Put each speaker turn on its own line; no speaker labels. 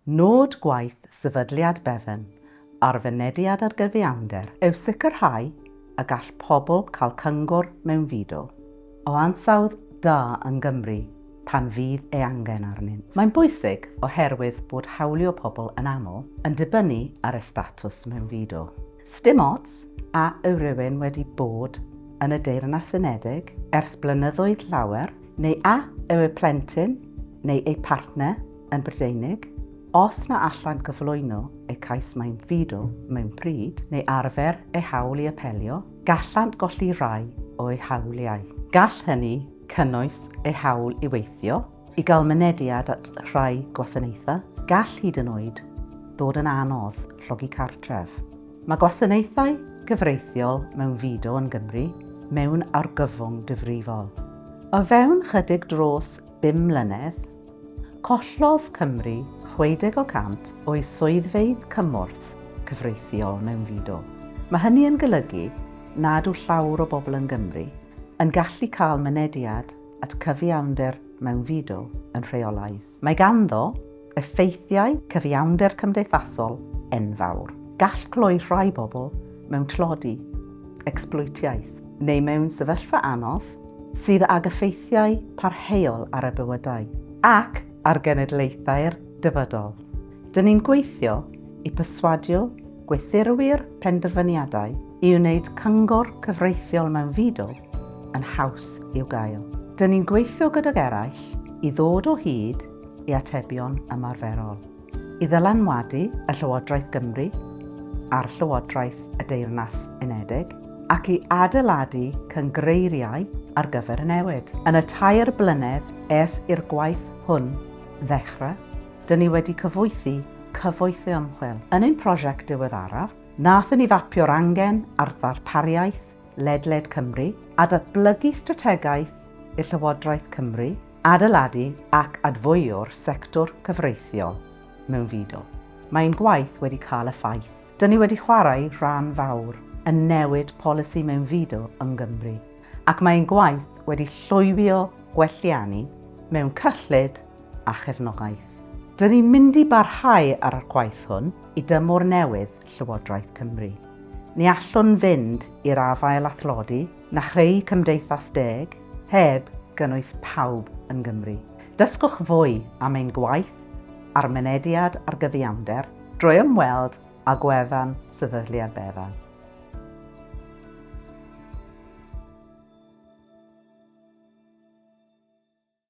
Nod gwaith Sefydliad Bevan ar fynediad ar gyfiawnder yw sicrhau y gall pobl cael cyngor mewnfudo o ansawdd da yng Nghymru pan fydd ei angen arnynt. Mae'n bwysig oherwydd bod hawlio pobl yn aml yn dibynnu ar eu statws mewnfudo. Sdim ots a yw rhywun wedi bod yn y Deyrnas Unedig ers blynyddoedd llawer neu a yw eu plentyn neu eu partner yn Brydeinig, os na allant gyflwyno eu cais mewnfudo mewn pryd, neu arfer eu hawl i apelio, gallant golli rhai o'u hawliau. Gall hynny cynnwys eu hawl i weithio, i gael mynediad at rhai gwasanaethau, gall hyd yn oed ddod yn anodd llogi cartref. Mae gwasanaethau cyfreithiol mewnfudo yn Gymru mewn argyfwng difrifol. O fewn chydig dros bum mlynedd, Collodd Cymru 60 y cant o'i swyddfeydd cymorth cyfreithiol mewnfudo. Mae hynny yn golygu nad yw llawer o bobl yng Nghymru yn gallu cael mynediad at cyfiawnder mewnfudo yn rheolaidd. Mae ganddo effeithiau cyfiawnder cymdeithasol enfawr. Gall cloi rhai bobl mewn tlodi, ecsbloetiaeth, neu mewn sefyllfa anodd sydd ag effeithiau parhaol ar eu bywydau ac ar genedlaethau'r dyfodol. Dyn ni'n gweithio i perswadio gweithurwyr penderfyniadau i wneud cyngor cyfreithiol mewnfudo yn haws i'w gael. Dyn ni'n gweithio gydag eraill i ddod o hyd i atebion ymarferol. I ddylanwadu y Llywodraeth Gymru ar Llywodraeth y Deyrnas Unedig ac i adeiladu cynghreiriau ar gyfer y newid. Yn y tair blynedd ers i'r gwaith hwn ddechrau, dyn ni wedi cyfoethu cyfoeth o ymchwil. Yn ein prosiect diweddaraf, wnaethon ni fapio'r angen a'r ddarpariaeth ledled Cymru a datblygu strategaeth i Llywodraeth Cymru adeiladu ac adfywio'r sector cyfreithiol mewnfudo. Mae ein gwaith wedi cael effaith. Dyn ni wedi chwarae rhan fawr yn newid polisi mewnfudo yng Nghymru, ac mae ein gwaith wedi llywio gwelliannu mewn cyllid a chefnogaeth. Dyn ni'n mynd i barhau ar y gwaith hwn i dymor newydd Llywodraeth Cymru. Ni allwn fynd i'r afael â thlodi na chreu cymdeithas deg heb gynnwys pawb yn Gymru. Dysgwch fwy am ein gwaith a'r mynediad ar gyfiawnder drwy ymweld â gwefan Sefydliad Bevan.